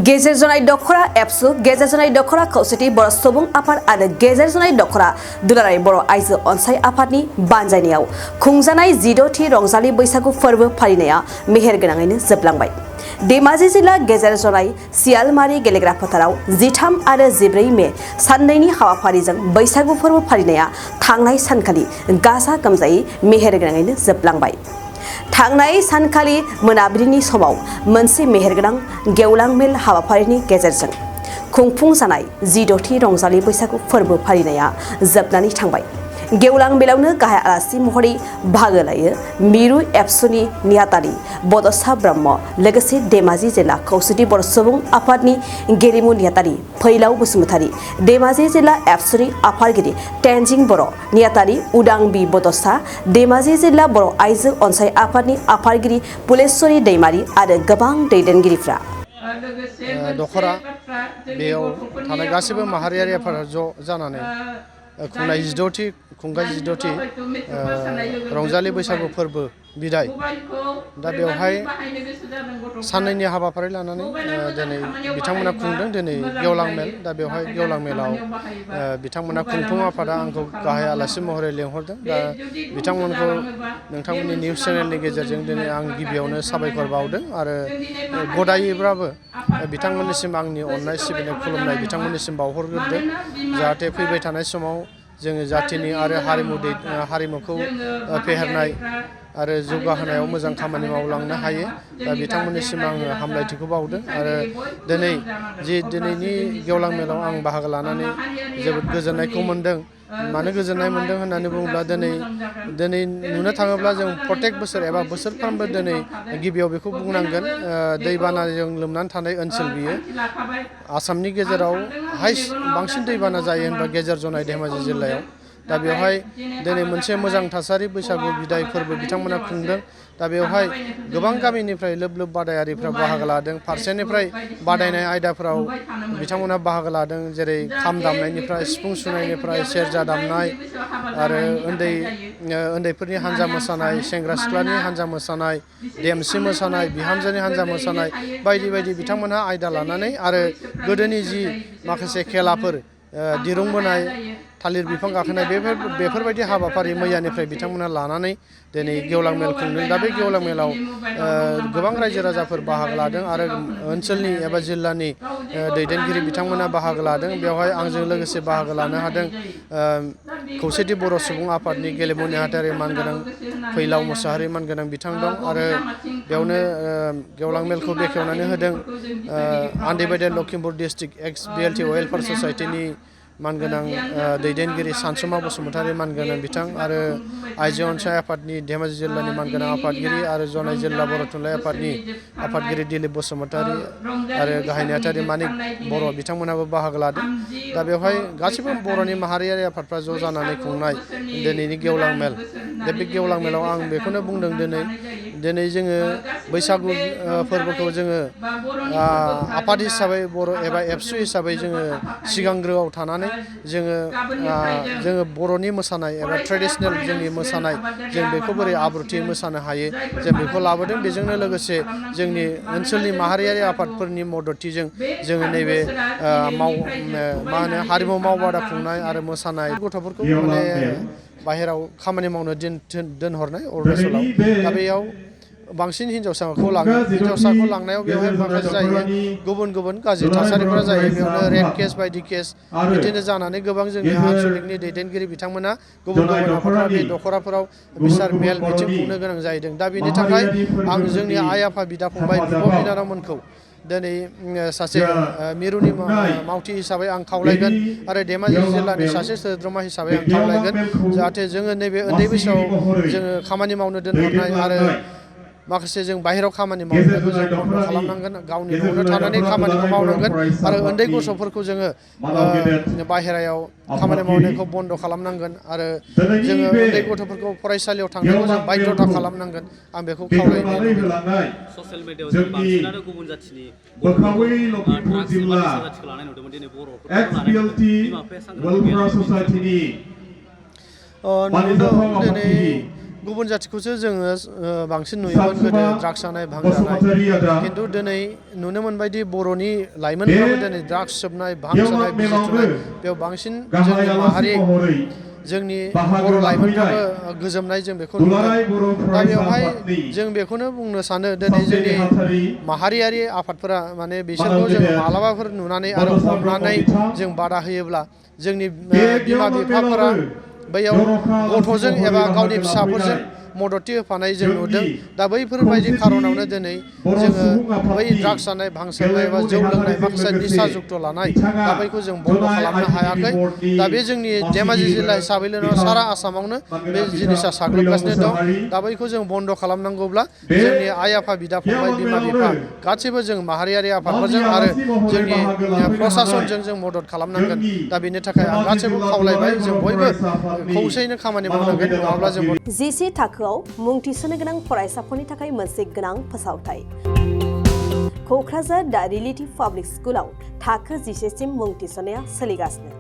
गेजेर जनाय दखरा एपसु गेजेर जनाय दखरा खौसेथि बर' सुबुं आफाद आरो गेजेर जनाय दखरा दुलाराय बर' आइजो अनसाय आफादनि बानजायनायाव खुंजानाय 16थि रंजालि बैसागु फोरबो फालिनाया मेहेर गोनाङैनो जोबलांबाय। धेमाजि जिल्ला गेजेर जनाय सियालमारि गेलेग्रा फोथाराव 13 आरो 14 मे साननैनि हाबाफारिजों बैसागु फोरबो फालिनाया थांनाय सानखालि गाजा गोमजायै मेहेर गोनाङैनो जोबलांबाय। थांनाय सानखालि मोनाबिलिनि समाव मोनसे मेहेरगोनां गेवलां मेल हाबाफारिनि गेजेरजों खुंफुंजानाय 16थि रंजालि बैसागु फोरबो फालिनाया जोबनानै थांबाय। गेवलां मेलावनो गाहाय आलासि महरै बाहागो लायो मिरु एबसुनि नेहाथारि बड'सा ब्रह्म लोगोसे धेमाजि जिल्ला खौसेथि बर' सुबुं आफादनि गेलेमु नेहाथारि फैलाव बसुमतारी, धेमाजि जिल्ला एबसुनि आफादगिरि तेनजिं बर' नेहाथारि उदां बि बड'सा, धेमाजि जिल्ला बर' आइजो अनसाय आफादनि आफादगिरि पुलेस्वरी दैमारि आरो गोबां दैदेनगिरिफ्रा दखरा बेयाव थानाय गासैबो माहारियारि आफादा ज' जानानै खुंनाय 16थि रंजालि बैसागु फोरबो बिदाय दा बेवहाय साननैनि हाबाफारि लानानै दिनै बिथांमोना खुंदों। दिनै गेवलां मेल, दा बेवहाय गेवलां मेलाव बिथांमोना खुंफुं आफादा आंखौ गाहाय आलासि महरै लेंहरदों। दा बिथांमोनखौ नोंथांमोननि निउस चेनेलनि गेजेरजों दिनै आं गिबियावनो साबायखर बावदों आरो गदायैब्लाबो बिथांमोननिसिम आंनि अननाय सिबिनाय खुलुमनाय बिथांमोननिसिम बावहरग्रोदों। जाहाथे फैबाय थानाय समाव जोङो जाथिनि आरो हारिमुखौ फेहेरनाय आरो जौगाहोनायाव मोजां खामानि मावलांनो हायो। दा बिथांमोननिसिम आङो हामलायथिखौ बावदों आरो दिनैनि गेवलां मेलाव आं बाहागो लानानै जोबोद गोजोननायखौ मोनदों। मानो गोजोननाय मोनदों होननानै बुङोब्ला दिनै नुनो थाङोब्ला जों प्रत्येक बोसोर एबा बोसोरफ्रोमबो दिनै गिबियाव बेखौ बुंनांगोन दैबानाजों लोमनानै थानाय ओनसोल बियो आसामनि गेजेराव बांसिन दैबाना जायो होनबा गेजेर जनाय धेमाजि जिल्लायाव। दा बेवहाय दिनै मोनसे मोजां थासारि बैसागु बिदाय फोरबो बिथांमोना खुंदों। दा बेवहाय गोबां गामिनिफ्राय लोब लोब बादायारिफ्रा बाहागो लादों। फारसेनिफ्राय बादायनाय आयदाफोराव बिथांमोना बाहागो लादों, जेरै खाम दामनायनिफ्राय सिफुं सुनायनिफ्राय सेरजा दामनाय आरो उन्दैफोरनि हान्जा मोसानाय, सेंग्रा सिख्लानि हान्जा मोसानाय, देमसि मोसानाय, बिहामजोनि हान्जा मोसानाय बायदि बायदि बिथांमोनहा आयदा लानानै आरो गोदोनि जि माखासे खेलाफोर दिरुं बोनाय, थालिर बिफां गाखोनाय बेफोरबायदि हाबाफारि मैयानिफ्राय बिथांमोना लानानै दिनै गेवलां मेल खुंदों। दा बे गेवलां मेलाव गोबां रायजो राजाफोर बाहागो लादों आरो ओनसोलनि एबा जिल्लानि दैदेनगिरि बिथांमोना बाहागो लादों। बेवहाय आंजों लोगोसे बाहागो लानो हादों खौसेथि बर' सुबुं आफादनि गेलेमु नेहाथारि मानगोनां फैलाव मुसाहारि मानगोनां बिथां दं आरो बेयावनो गेवलां मेलखौ बेखेवनानै होदों आन्दिबायदेल लखिमपुर डिस्ट्रिक्ट एक्स BLT वेलफेयार ससाइटिनि मानगोनां दैदेनगिरि सानसुमा बसुमतारी मानगोनां बिथां आरो आइजो अनसाय आफादनि धेमाजि जिल्लानि मानगोनां आफादगिरि आरो जनाय जिल्ला बर' थुनलाइ आफादनि आफादगिरि दिलीप बसुमतारी आरो गाहाय नेहाथारि मानिक बर' बिथांमोनाबो बाहागो लादों। दा बेवहाय गासैबो बर'नि माहारियारि आफादफ्रा ज' जानानै खुंनाय दिनैनि गेवलां मेल। दा बे गेवलां मेलाव आं बेखौनो बुंदों दिनै जोङो बैसागु फोरबोखौ जोङो आफाद हिसाबै बर' एबा एबसु हिसाबै जोङो सिगांग्रोआव थानानै जोङो बर'नि मोसानाय एबा ट्रेडिसनेल जोंनि मोसानाय जों बेखौ बोरै आब्रुथियै मोसानो हायो जों बेखौ लाबोदों। बेजोंनो लोगोसे जोंनि ओनसोलनि माहारियारि आफादफोरनि मददथिजों जोङो नैबे हारिमु मावबादा खुंनाय आरो मोसानाय गथ'फोरखौ माने बाहेराव खामानि मावनो दोनहरनाय अरुणाचलाव। दा बेयाव बांसिन हिन्जावसाखौ लाङो। हिन्जावसाखौ लांनायाव बेवहाय माखासे जायो गुबुन गुबुन गाज्रि थासारिफोरा जायो। बेयावनो रेप केस बायदि केस बिदिनो जानानै गोबां जोंनि आनसलिकनि दैदेनगिरि बिथांमोना गुबुन आफादफोरा बे दखराफोराव बिसार मेल मिथिं खुंनो गोनां जाहैदों। दा बेनि थाखाय आं जोंनि आइ आफा बिदा फंबाय बिब' बिनानावमोनखौ दिनै सासे मिरुनि मावथि हिसाबै आं खावलायगोन आरो धेमाजि जिल्लानि सासे सोद्रोमा हिसाबै आं खावलायगोन जाहाथे जोङो नैबे उन्दै बैसोआव जोङो खामानि मावनो दोनहरनाय आरो माखासे जों बाहेरायाव खामानि मावनायखौ जों बन्द' खालामनांगोन। गावनि न'आवनो थानानै खामानिखौ मावनांगोन आरो उन्दै गथ'फोरखौ जोङो बाहेरायाव खामानि मावनायखौ बन्द' खालामनांगोन आरो जोङो उन्दै गथ'फोरखौ फरायसालियाव थांनायखौ जों बाध्यता खालामनांगोन। आं बेखौ खावलायो। ससियेल मिडियायाव जों बांसिनानो गुबुन जाथिनि ड्राग्स एबा निसा जातिखौ लानाय नुदोंमोन। दिनै बर'फोरखौ लानाय नुदों। बिमा बिफाया सांग्रां गैया। गुबुन जाथिखौसो जोङो बांसिन नुयोमोन गोदो ड्राग्स जानाय भां जानाय खिन्थु दिनै नुनो मोनबायदि बर'नि लाइमोनफ्राबो दिनै ड्राग्स सोबनाय भां जानाय बिजि थुनाय बेयाव बांसिन जोंनि माहारि जोंनि बर' लाइमोनफ्राबो गोजोमनाय जों बेखौ नुदों दा बेवहाय जों बेखौनो बुंनो सानो दिनै जोंनि माहारियारि आफादफोरा माने बिसोरखौ जों मालाबाफोर नुनानै आरो हमनानै जों बादा होयोब्ला जोंनि बिमा बिफाफोरा बैयाव गथ'जों एबा गावनि फिसाफोरजों मददथि होफानाय जों नुदों दा बैफोरबायदि खारनावनो दिनै जोङो बै ड्राग्स जानाय भां सोबनाय एबा जौ लोंनाय माखासे निसा जुक्त लानाय दा बैखौ जों बन्द खालामनो हायाखै दा बे जोंनि धेमाजि जिल्ला हिसाबैल' नङा सारा आसामावनो बे जिनिसा साग्लोबगासिनो दं दा बैखौ जों बन्द खालामनांगौब्ला जोंनि आइ आफा बिदा फंबाय बिमा बिफा गासैबो जों माहारियारि आफादफोरजों आरो जोंनि प्रसासनजों जों मदद खालामनांगोन दा बेनि थाखाय आं गासैबो खावलायबाय जों बयबो खौसेयैनो खामानि मावनांगोन नङाब्ला जों जिसे थाखोआव मुं थिसननो गोनां फरायसाफोरनि थाखाय मोनसे गोनां फोसावथाय क'क्राझार दा रिलेटिभ पाब्लिक स्कुलाव थाखो 10 सिम मुं थिसननाया सोलिगासिनो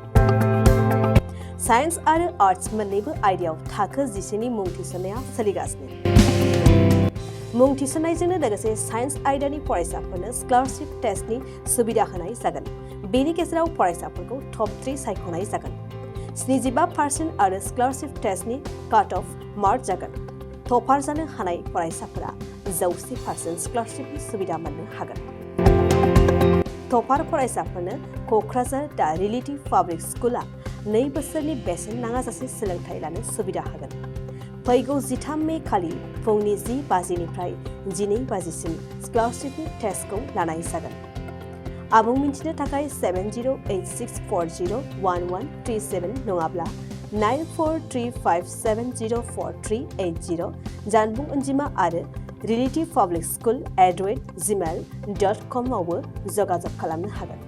साइन्स आरो आर्ट्स मोन्नैबो आयदायाव थाखो 10 नि मुं थिसननाया सोलिगासिनो मुं थिसननायजोंनो लोगोसे साइन्स आयदानि फरायसाफोरनो स्कलारशिप टेस्टनि सुबिदा होनाय जागोन बेनि गेजेराव फरायसाफोरखौ टप 3 सायख'नाय जागोन 75% आरो स्कलारशिप टेस्टनि काट अफ मार्क जागोन टपार जानो हानाय फरायसाफोरा 100% स्कलारशिपनि सुबिदा मोननो हागोन टपार फरायसाफोरनो क'क्राझार दा रिलेटिभ पाब्लिक स्कुला 2 बोसोरनि बेसेन नाङाजासे सोलोंथाइ लानो सुबिदा होगोन फैगौ 13 मे खालि फुंनि 10 बाजिनिफ्राय 12 बाजिसिम स्कलारशिपनि टेस्टखौ लानाय जागोन आबुं मिन्थिनो थाखाय 7086401137 नङाब्ला 9435704380 जानबुं अनजिमा आरो relativepublicschool@gmail.com आवबो जगाजग खालामनो हागोन।